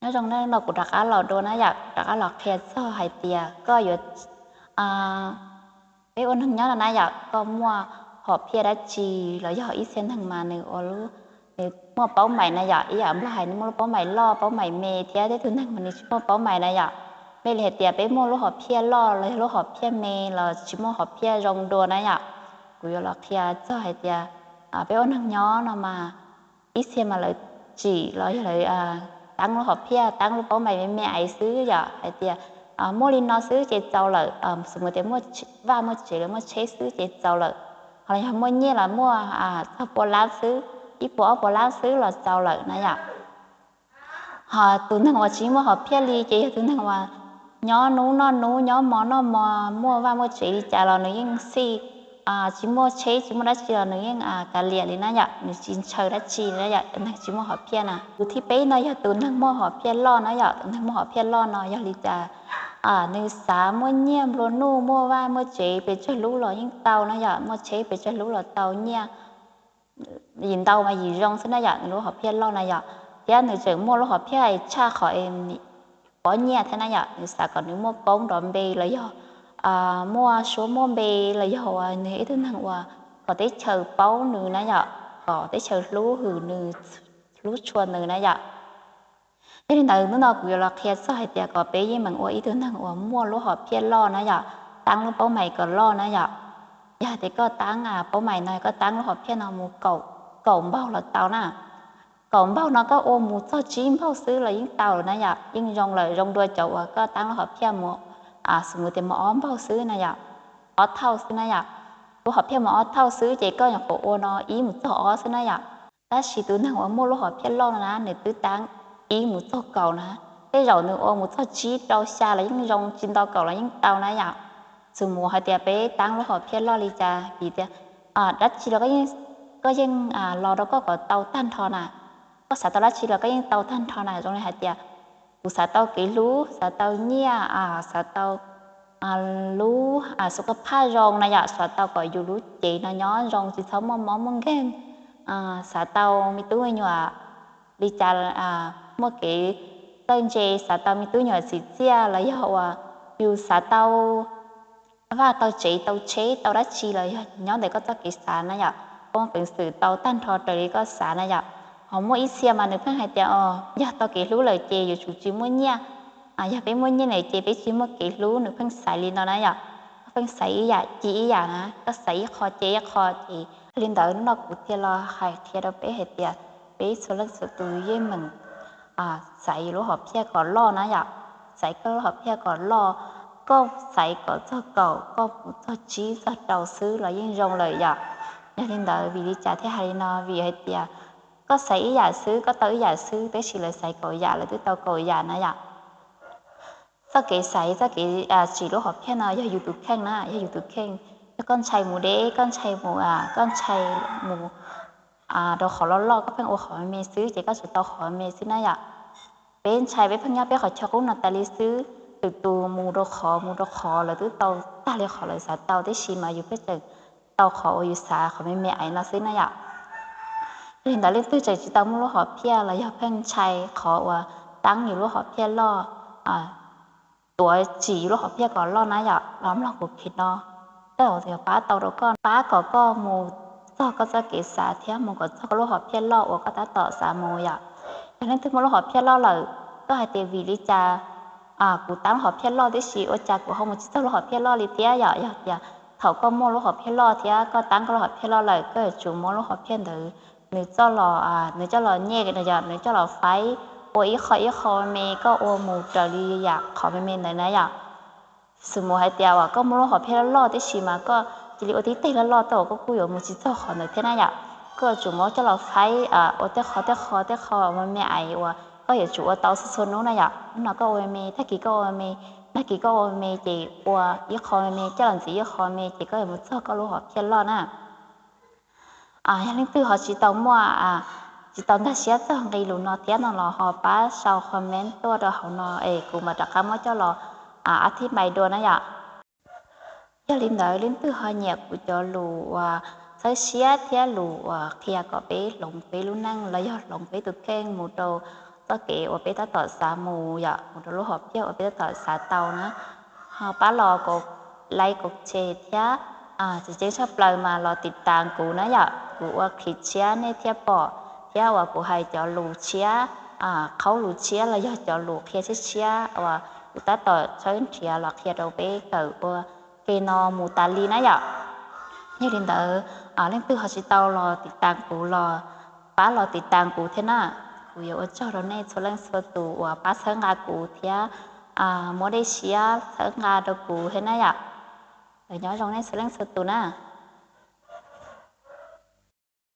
Nyob zoo na, no kuv rov qab los dua na yom, kuv rov qab los qhia txog hais tias koj yuav, peb ua neeg nyob no na yom, koj muaj hom phiaj dab tsi los yog ib txhia neeg mas nws ua lub, nws muaj paub maim na yom, ib yam Nplog hais nws muaj lub paub maim loj paub maim me thiab tej tug neeg mas nws tsis muaj paub maim na yom. Mej li hais tias peb muaj lub hom phiaj loj los yog lub hom phiaj me los tsis muaj hom phiaj zoo dua na yom. Kuv yuav los qhia txog hais tias peb ua neeg nyob no mas ib txhia mas lawv tsim los yog lawv taab lub hom phiaj, taab lub paub maim me me ais xwb yom, hais tias muaj li no xwb ces txaus lawm, xws mus tias muaj vaj muaj tsev los muaj tsheb xwb ces txaus lawm, ho los yog muaj nyiaj los muaj txog pua lab xwb, ib puas ob puas lab xwb los txaus lawm na yom. Ho tus neeg uas tsis muaj hom phiaj li ces yog tus neeg uas nyob nub noj nub, nyob mo noj mo, muaj vaj muaj tsev li cas los nws yeej xij, tsis muaj tsheb tsis muaj dab tsi los nws yeej kav liam li na yom, nws tsis ntshaw dab tsi na yom, tus neeg tsis muaj hom phiaj na. Tus thib peb no yog tus neeg muaj hom phiaj loj na yom, tus neeg muaj hom phiaj loj no yog li cas nws xav muaj nyiaj nplua nuj, muaj vaj muaj tsev pes tsawg lub los yeej tau na yom, muaj tsheb pes tsawg lub los tau, nyiaj yim ntau mas yim zoo xwb na yom, nws lub hom phiaj loj na yom. Thiab nws tseem muaj lub hom phiaj tshaj qhov pov nyiaj thiab na yom, nws xav kom nws muaj koob nrov npe los yog muaj suab muaj npe los yog uas nws ib tug neeg uas kom teb chaws paub nws na yom, kom teb chaws hlub hwm nws, hlub tshua nws na yom. Yog li ntawd hnub no kuv yuav los qhia txog hais tias kom peb yeej meem ua ib tug neeg uas muaj lub hom phiaj loj na yom, taab lub paub maim kom loj na yom. Yog hais tias koj taab paub maim no, koj taab lub hom phiaj no mus kaum npaug los tau na. Kaum npaug no koj ua mus txog tsib npaug xwb los yeej tau lawm na yom, yeej zoo lawm, zoo dua cov uas koj taab lub hom phiaj mus, xws mus tias mus ob npaug xwb na yom, ob thauj xwb na yom. Lub hom phiaj mus ob thauj xwb ces koj nyuam qhuav ua no ib mus txog ob xwb na yom. Tab sis tus neeg uas muaj lub hom phiaj loj no na nws twb taab ib mus txog kaum na, tej zaum nws ua mus txog tsib rau xya los yeej zoo, tsis nto kaum los yeej tau na yom. Xws mus hais tias peb taab lub hom phiaj loj li cas vim tias dab tsi los koj yeej los rau koj kom tau tag nrho na. Koj xav tau dab tsi los koj yeej tau tag nrho na, zoo li hais tias kuv xav tau kev hlub, xav tau nyiaj, xav tau lub xu koj phaj zoo na yom, xav tau kom yus lub cev no nyob zoo tsis txhob muaj mob muaj nkeeg, xav tau me tub me nyuam li cas muaj kev txawj ntse, xav tau me tub me nyuam txim txiaj los yog uas yus xav tau vaj tau tsev tau tsheb tau dab tsi los yog nyob ntawm koj txoj kev xav na yom, koj muaj peev xwm tau tag nrho raws li koj xav na yom. Ho muaj ib txhia mas nws pheej hais tias o, yog tau kev hlub lawm ces yuav tsum tsis muaj nyiaj, yog peb muaj nyiaj lawm ces peb tsis muaj kev hlub, nws pheej xaiv li no na yom. Koj pheej xaiv ib yam ci ib yam na, koj xaiv ib qho ci ib qho ces li ntawd hnub no kuv thiaj los hais qhia rau peb hais tias peb txhua leej txhua tus yeej meem xaiv yus lub hom phiaj kom loj na yom. Xaiv koj lub hom phiaj kom loj, koj xaiv kom txog kaum, koj mus txog tsib txog rau xwb los yeej zoo lawm yom. Yog li ntawd vim li cas thiaj hais li no? Vim hais tias koj xaiv ib yam xwb koj tau ib yam xwb, tab sis lawv xaiv kaum yam lawv twb tau kaum yam na yom. Txoj kev xaiv, txoj kev tsim lub hom phiaj no yog yus tus kheej na, yog yus tus kheej. Yog koj ntshai mus deb, koj ntshai mus, koj ntshai mus rau qhov loj loj, koj pheej ua qhov me me xwb ces koj tsuas tau qhov me me xwb na yom. Peb ntshai peb pheej nyob peb qhov chaw qub no tas li xwb, lwm tus mus rau qhov mus rau qhov lawv twb tau tag li qhov lawv xav tau, tab sis mas yus pheej tseem tau qhov uas yus xav qhov me me ais no xwb na yom. Li ntawd leej twg tseem tsis tau muaj lub hom phiaj los yog pheej ntshai qhov uas taab yus lub hom phiaj loj, tuav tsim yus lub hom phiaj kom loj na yom, los mloog kuv clip no, tej zaum pab tau rau koj, pab kom koj mus txog koj txoj kev xav thiab mus kom txog koj lub hom phiaj loj uas koj tab tom xav mus yom. Yog leej twg muaj lub hom phiaj loj lawm, koj hais tias vim li cas kuv taab lub hom phiaj loj tib si ua cas kuv ho mus tsis txog lub hom phiaj loj li thiab yom? Yog tias thaum koj muaj lub hom phiaj loj thiab koj taab koj lub hom phiaj loj lawm, koj yuav tsum muab lub hom phiaj ntawd nws coj los, nws coj los nyem, yog nws coj los faib ua ib qho ib qho me, koj ua mus raws li yam qhov me me ntawd na yom. Xws mus hais tias uas koj muaj lub hom phiaj loj loj tib si mas koj cia li ua tib teg loj loj tuaj uas koj kuj yuav mus tsis txog qhov ntawd thiab na yom. Koj yuav tsum muab coj los faib ua tej qho tej qho tej qho me me ais uas koj yuav tsum ua tau txhua txhua hnub na yom. Hnub no koj ua me me, tag kis koj ua me me, tag kis koj ua me me ces ua ib qho me me coj los ntxiv ib qho me ces koj yuav mus txog koj lub hom phiaj loj na. Yog leej twg ho tsis tau muaj, tsis tau nkag siab txog nqi lus no thiab no los ho pab sau comment tuaj rau hauv no es kuv mam rov qab muab coj los a thib mais dua na yom. Yog li ntawd leej twg ho nyiam kuv cov lus uas txhawb siab thiab lus uas qhia kom peb hloov peb lub neej los yog hloov peb tus kheej mus rau txoj kev uas peb tab tom xav mus yom, mus rau lub hom phiaj uas peb tab tom xav tau na. Ho pab los kom like, kom share thiab tseem ceeb tshaj plaws mas los tiv tas kuv na yom, kuv ua clip tshiab nej thiaj pom, thiab uas kuv hais cov lus tshiab, qhaub lus tshiab los yog cov lus qhia tshiab tshiab uas kuv tab tom tshawb nrhiav los qhia rau peb kawm ua ke no mus tas li na yom. Yog li ntawd, leej twg ho tsis tau los tiv tas kuv los pab los tiv tas kuv thiab na. Kuv yuav ua tsaug rau nej txhua leej txhua tus uas pab txhawb nqa kuv thiab muab dej siab txhawb nqa rau kuv thiab na yom. Nyob zoo nej txhua leej txhua tus na.